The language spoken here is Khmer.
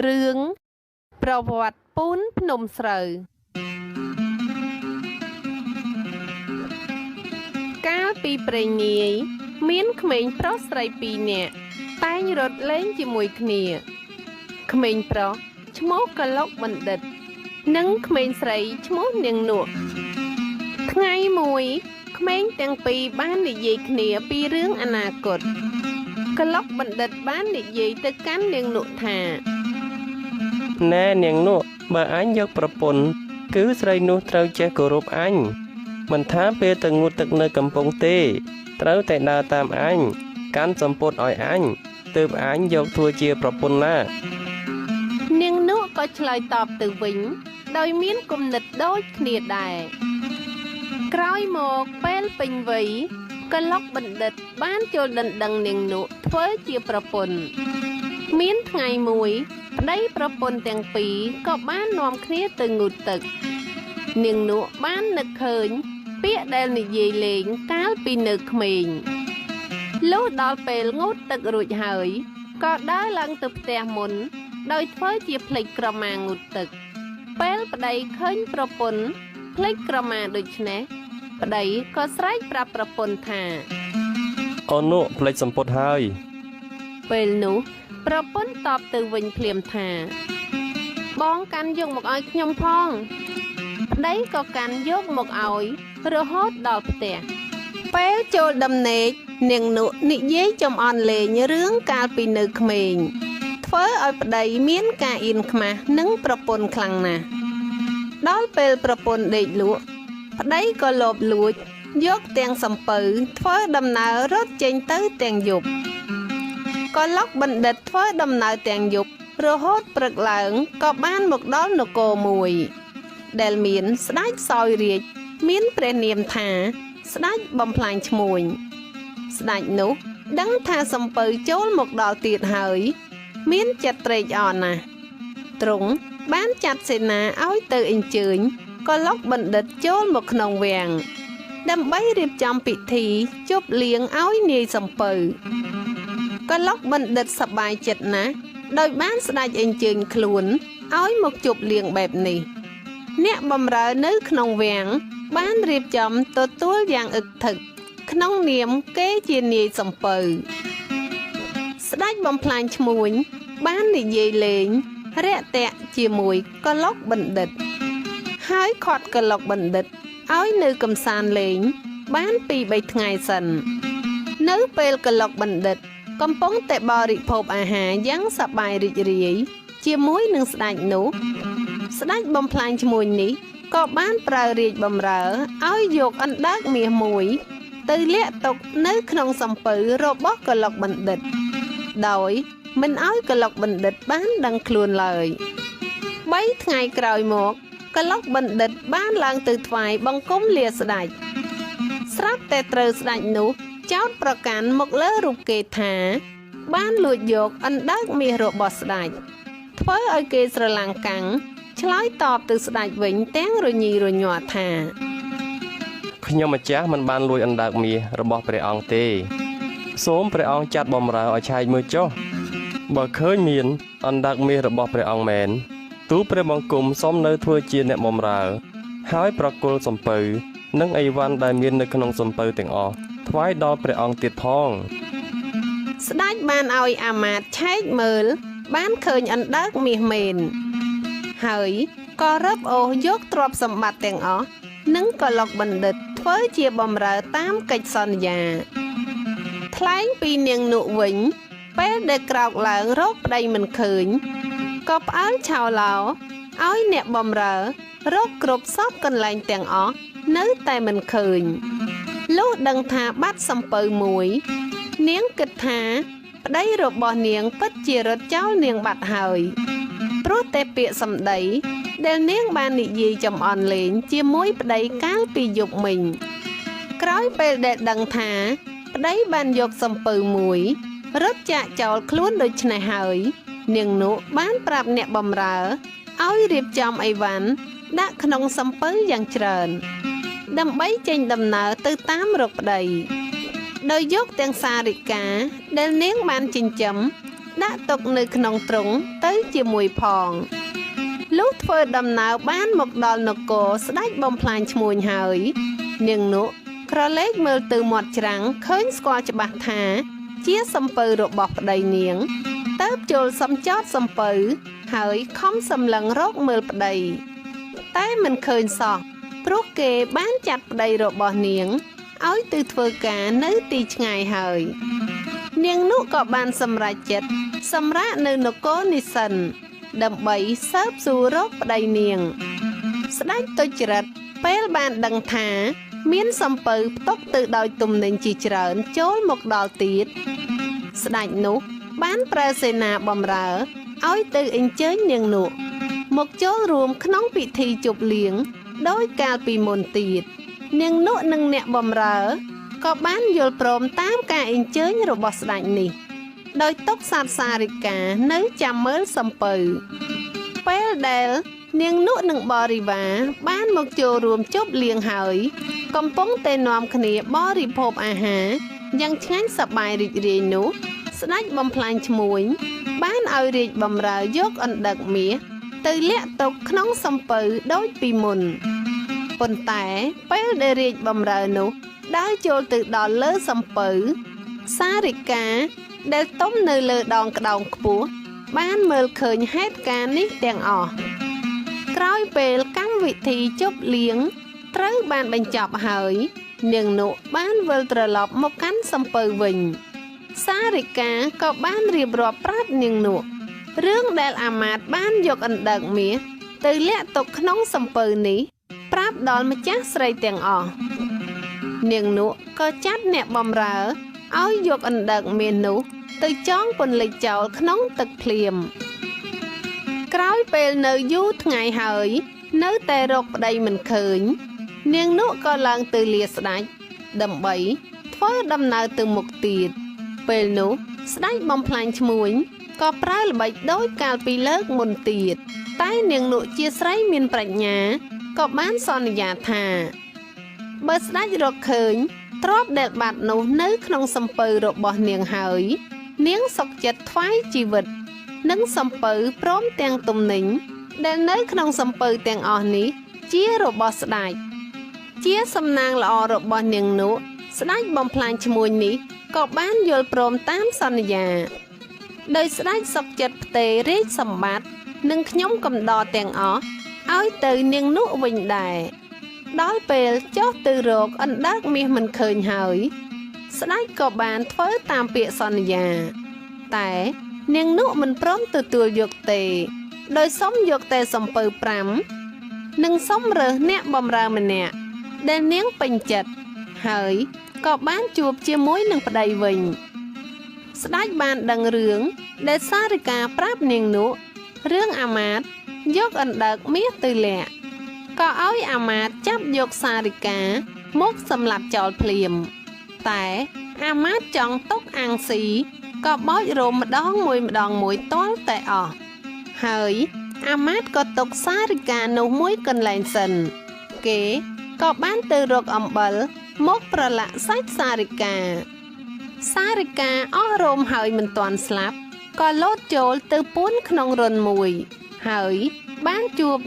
រឿងប្រវត្តិពូនភ្នំស្រូវកាលពីព្រេងនាយមានក្មេងប្រុសស្រីពីរនាក់តែងរត់លេងជាមួយគ្នាក្មេងប្រុសឈ្មោះកឡុកបណ្ឌិត និងក្មេងស្រីឈ្មោះនាងនក់ថ្ងៃមួយក្មេងទាំងពីរបាននិយាយគ្នាពីរឿងអនាគតកឡុកបណ្ឌិតបាននិយាយទៅកាន់នាងនក់ថា ណែនាងនក់បើអញយកប្រពន្ធគឺស្រីនោះត្រូវចេះគោរពអញមិនថាពេលទៅងូតទឹកនៅកំពង់ទេ ត្រូវតែដើរតាមអញកាន់សម្ពុតឲ្យអញទើបអញយកធ្វើជាប្រពន្ធណានាងនក់ក៏ឆ្លើយតបទៅវិញដោយមានគំនិតដូចគ្នាដែរក្រោយមកពេលពេញវ័យកឡុកបណ្ឌិតបានចូលដណ្ដឹងនាងនក់ធ្វើជាប្រពន្ធមានថ្ងៃមួយប្តីប្រពន្ធទាំងពីរក៏បាននាំគ្នាទៅងូតទឹកនាងនក់បាននឹកឃើញពាក្យដែលនិយាយលេងកាលពីនៅក្មេងលុះដល់ពេលងូតទឹករួចហើយក៏ដើរឡើងទៅផ្ទះមុនដោយធ្វើជាភ្លេចក្រមាងូតទឹកពេលប្តីឃើញប្រពន្ធភ្លេចក្រមាដូច្នេះប្តីក៏ស្រែកប្រាប់ប្រពន្ធថា អូននោះភ្លេចសម្ពុតហើយពេលនោះប្រពន្ធតបទៅវិញភ្លាមថាបងកាន់យកមកឲ្យខ្ញុំផងប្តីក៏កាន់យកមកឲ្យរហូតដល់ផ្ទះពេលចូលដំណេកនាងនក់និយាយចំអន់លេងរឿងកាលពីនៅក្មេងធ្វើឲ្យប្តីមានការអៀនខ្មាស់និងប្រពន្ធខ្លាំងណាស់ដល់ពេលប្រពន្ធដេកលក់ប្តីក៏លបលួចយកទាំងសំពៅធ្វើដំណើររត់ចេញទៅទាំងយប់ក៏ឡុកបណ្ឌិតធ្វើដំណើរទាំងយប់រហូតព្រឹកឡើងក៏បានមកដល់នគរមួយដែលមានស្ដេចសោយរាជមានព្រះនាមថាស្ដេចបំផ្លាញឈ្មួញស្ដេចនោះដឹងថាសំពៅចូលមកដល់ទៀតហើយមានចិត្តត្រេកអរណាស់ទ្រង់បានចាត់សេនាឲ្យទៅអញ្ជើញក៏ឡុកបណ្ឌិតចូលមកក្នុងវាំងដើម្បីរៀបចំពិធីជប់លៀងឲ្យនាយសំពៅក៏ឡុកបណ្ឌិតសប្បាយចិត្តណាស់ដោយបានស្ដេចអញ្ជើញខ្លួនឲ្យមកជប់លៀងបែបនេះអ្នកបម្រើនៅក្នុងវាំងបានរៀបចំទទួលយ៉ាងអឹកធឹកក្នុងនាមគេជានាយសំពៅស្ដេចបំផ្លាញឈ្មួញបាននិយាយលេងរាក់ទាក់ជាមួយកឡុកបណ្ឌិតហើយខាត់កឡុកបណ្ឌិតឲ្យនៅកំសាន្តលេងបាន2-3ថ្ងៃសិននៅពេលកឡុកបណ្ឌិតកំពុងតែបរិភោគអាហារយ៉ាងសប្បាយរីករាយជាមួយនឹងស្ដេចនោះស្ដេចបំផ្លាញឈ្មួញនេះក៏បានប្រើរាជបម្រើឲ្យយកអណ្ដើកមាសមួយទៅលាក់ទុកនៅក្នុងសំពៅរបស់កឡុកបណ្ឌិតដោយមិនឲ្យកឡុកបណ្ឌិតបានដឹងខ្លួនឡើយ3ថ្ងៃក្រោយមកកឡុកបណ្ឌិតបានឡើងទៅថ្វាយបង្គំលាស្ដេចស្រាប់តែត្រូវស្ដេចនោះចោទប្រកាន់មកលើរូបគេថាបានលួចយកអណ្ដើកមាសរបស់ស្ដេចធ្វើឲ្យគេស្រឡាំងកាំងឆ្លើយតបទៅស្ដេចវិញទាំងរញីរញ័រថាខ្ញុំម្ចាស់មិនបានលួចអណ្ដើកមាសរបស់ព្រះអង្គទេសូមព្រះអង្គចាត់បម្រើឲ្យឆែកមើលចុះបើឃើញមានអណ្ដើកមាសរបស់ព្រះអង្គមែនទូលព្រះបង្គំសូមនៅធ្វើជាអ្នកបម្រើហើយប្រគល់សំពៅនិងអីវ៉ាន់ដែលមាននៅក្នុងសំពៅទាំងអស់ថ្វាយដល់ព្រះអង្គទៀតផងស្ដេចបានឲ្យអាមាត្យឆែកមើលបានឃើញអណ្ដើកមាសមែនហើយក៏រឹបអូសយកទ្រព្យសម្បត្តិទាំងអស់និងកឡុកបណ្ឌិតធ្វើជាបម្រើតាមកិច្ចសន្យាថ្លែងពីនាងនក់វិញពេលដែលក្រោកឡើងរកប្តីមិនឃើញក៏ផ្អើលឆោឡោឲ្យអ្នកបម្រើរកគ្រប់សពកន្លែងទាំងអស់នៅតែមិនឃើញលុះដឹងថាបាត់សំពៅមួយនាងគិតថាប្តីរបស់នាងពិតជារត់ចោលនាងបាត់ហើយព្រោះតែពាក្យសម្ដីដែលនាងបាននិយាយចំអន់លេងជាមួយប្តីកាលពីយប់មិញក្រោយពេលដែលដឹងថាប្តីបានយកសំពៅមួយរត់ចាកចោលខ្លួនដូច្នេះហើយនាងនក់បានប្រាប់អ្នកបម្រើឲ្យរៀបចំអីវ៉ាន់ដាក់ក្នុងសំពៅយ៉ាងច្រើនដើម្បីចេញដំណើរទៅតាមរកប្តីដោយយកទាំងសារិកាដែលនាងបានចិញ្ចឹម ដាក់ទុកនៅក្នុងទ្រុងទៅជាមួយផងលុះធ្វើដំណើរបានមកដល់នគរស្ដេចបំផ្លាញឈ្មួញហើយនាងនក់ក្រឡេកមើលទៅមាត់ច្រាំងឃើញស្គាល់ច្បាស់ថា ជាសំពៅរបស់ប្តីនាងទៅចូលសំចតសំពៅហើយខំសម្លឹងរកមើលប្តីតែមិនឃើញសោះព្រោះគេបានចាត់ប្តីរបស់នាងឲ្យទៅធ្វើការនៅទីឆ្ងាយហើយនាងនោះក៏បានសម្រេចចិត្តសម្រាកនៅនគរនេះសិនដើម្បីស៊ើបសួររកប្តីនាងស្ដេចទុច្ចរិតពេលបានដឹងថាមានសំពៅផ្ទុកទៅដោយទំនិញជាច្រើនចូលមកដល់ទៀតស្ដេចនោះបានប្រើសេនាបម្រើឲ្យទៅអញ្ជើញនាងនោះមកចូលរួមក្នុងពិធីជប់លៀងដោយកាលពីមុនទៀតនាងនោះនិងអ្នកបម្រើក៏បានយល់ព្រមតាមការអញ្ជើញរបស់ស្ដេចនេះដោយទុកសត្វសារិកានៅចាំមើលសំពៅពេលដែលនាងនោះនិងបរិវារបានមកចូលរួមជប់លៀងហើយកំពុងតែនាំគ្នាបរិភោគអាហារយ៉ាងឆ្ងាញ់សប្បាយរីករាយនោះស្ដេចបំផ្លាញឈ្មួញបានឲ្យរាជបម្រើយកអណ្ដឹកមាសទៅលាក់ទុកក្នុងសំពៅដូចពីមុនប៉ុន្តែពេលដែលរាជបម្រើនោះដើរចូលទៅដល់លើសំពៅសារិកាដែលទុំនៅលើដងក្តោងខ្ពស់បានមើលឃើញហេតុការណ៍នេះទាំងអស់ក្រោយពេលកម្មវិធីជប់លៀងត្រូវបានបញ្ចប់ហើយនាងនោះបានវិលត្រឡប់មកកាន់សំពៅវិញសារិកាក៏បានរៀបរាប់ប្រាប់នាងនោះរឿងដែលអាមាត្យបានយកអណ្ដើកមាសទៅលាក់ទុកក្នុងសំពៅនេះប្រាប់ដល់ម្ចាស់ស្រីទាំងអស់នាងនោះក៏ចាត់អ្នកបម្រើឲ្យយកអណ្ដើកមាសនោះទៅចងពន្លិចចោលក្នុងទឹកភ្លាមក្រោយពេលនៅយូរថ្ងៃហើយនៅតែរកប្តីមិនឃើញនាងនោះក៏ឡើងទៅលាស្ដេចដើម្បីធ្វើដំណើរទៅមុខទៀតពេលនោះស្ដេចបំផ្លាញឈ្មួញក៏ប្រើល្បិចដោយកាលពីលើកមុនទៀតតែនាងនោះជាស្រីមានប្រាជ្ញាក៏បានសន្យាថាបើស្ដេចរកឃើញទ្រព្យដែលបាត់នោះនៅក្នុងសំពៅរបស់នាងហើយនាងសុខចិត្តថ្វាយជីវិតនិងសំពៅព្រមទាំងទំនិញដែលនៅក្នុងសំពៅទាំងអស់នេះជារបស់ស្ដេចជាសំណាងល្អរបស់នាងនោះស្ដេចបំផ្លាញឈ្មួញនេះក៏បានយល់ព្រមតាមសន្យាដោយស្ដេចសុខចិត្តផ្ទេររាជសម្បត្តិនិងខ្ញុំកំដរទាំងអស់ឲ្យទៅនាងនោះវិញដែរដល់ពេលចុះទៅរកអណ្ដើកមាសមិនឃើញហើយស្ដេចក៏បានធ្វើតាមពាក្យសន្យាតែនាងនោះមិនព្រមទទួលយកទេដោយសុំយកតែសំពៅ5និងសុំរើសអ្នកបម្រើម្នាក់ដែលនាងពេញចិត្តហើយក៏បានជួបជាមួយនឹងប្តីវិញស្ដេចបានដឹងរឿងដែលសារិកាប្រាប់នាងនោះរឿងអាមាត្យយកអណ្ដើកមាសទៅលាក់ក៏ឲ្យអាមាត្យចាប់យកសារិកាមកសម្លាប់ចោលភ្លាមតែអាមាត្យចង់ទុកអាំងស៊ីក៏បោចរោមម្ដងមួយម្ដងមួយទាល់តែអស់ហើយអាមាត្យក៏ទុកសារិកានោះមួយកន្លែងសិនគេក៏បានទៅរកអំបិលមកប្រឡាក់សាច់សារិកាសារិកាអស់រោមហើយមិនទាន់ស្លាប់ក៏លោតចូលទៅពួនក្នុងរន្ធមួយហើយបានជួប